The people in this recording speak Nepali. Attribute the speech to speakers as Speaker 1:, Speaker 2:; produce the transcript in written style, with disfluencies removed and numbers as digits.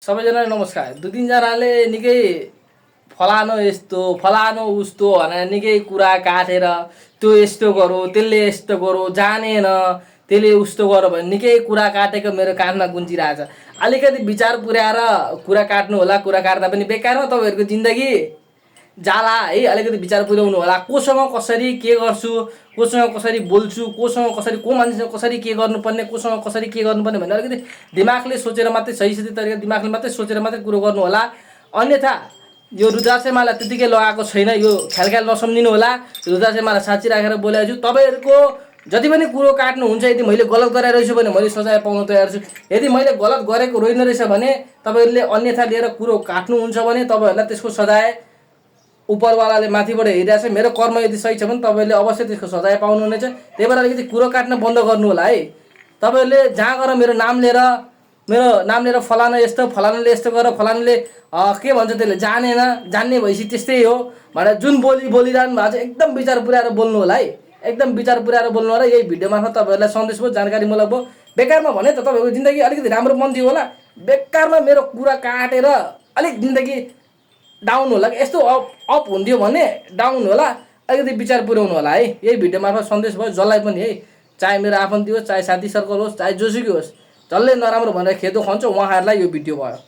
Speaker 1: सबैजनालाई नमस्कार। दुई तिनजनाले निकै फलानो यस्तो फलानो उस्तो भनेर निकै कुरा काटेर त्यो यस्तो गरो त्यसले यस्तो गरो जानेन त्यसले उस्तो गरो भने निकै कुरा काटेको मेरो कानमा गुन्जिरहेछ। अलिकति विचार पुर्याएर कुरा काट्नु होला। कुरा काट्दा पनि बेकारमा तपाईँहरूको जिन्दगी जाला है। अलिकति विचार पुर्याउनु होला। कोसँग कसरी के गर्छु, कोसँग कसरी बोल्छु, कोसँग कसरी को मान्छेसँग कसरी के गर्नुपर्ने, कोसँग कसरी के गर्नुपर्ने भन्ने अलिकति दिमागले सोचेर मात्रै सही तरिका दिमागले मात्रै सोचेर मात्रै कुरो गर्नु होला। अन्यथा यो रुद्राक्षमाला त्यतिकै लगाएको छैन। यो ख्याल नसम्झिनु होला। रुद्राक्षमाला साँच्ची राखेर बोलेको छु। तपाईँहरूको जति पनि कुरो काट्नुहुन्छ, यदि मैले गलत गरेर रहेछु भने मैले सजाय पाउन तयार छु। यदि मैले गलत गरेको रहेन रहेछ भने तपाईँहरूले अन्यथा लिएर कुरो काट्नुहुन्छ भने तपाईँहरूलाई त्यसको सजाय उपरवालाले माथिबाट हेरिरहेको छ। मेरो कर्म यदि सही छ भने तपाईँहरूले अवश्य त्यसको सजाय पाउनुहुनेछ। त्यही भएर अलिकति कुरो काट्न बन्द गर्नु होला है। तपाईँहरूले जहाँ गएर मेरो नाम लिएर फलाना यस्तो फलानाले यस्तो गर फलानाले के भन्छ त्यसले जान्ने भएपछि त्यस्तै हो भनेर जुन बोलिरहनु भएको छ एकदम विचार पुर्याएर बोल्नु होला है। एकदम विचार पुर्याएर बोल्नु होला। यही भिडियो मार्फत तपाईँहरूलाई सन्देश भयो, जानकारीमूलक भयो। बेकारमा भने त तपाईँको जिन्दगी अलिकति राम्रो बन्थ्यो होला। बेकारमा मेरो कुरा काटेर अलिक जिन्दगी डाउन होला। यस्तो अप हुन्थ्यो भने डाउन होला। अलिकति विचार पुर्याउनु होला है। यही भिडियो मार्फत सन्देश भयो जसलाई पनि है। चाहे मेरो आफन्ती होस्, चाहे साथी सर्कल होस्, चाहे जोसुकै होस्, जसले नराम्रो भनेर खेदो खन्छ उहाँहरूलाई यो भिडियो भयो।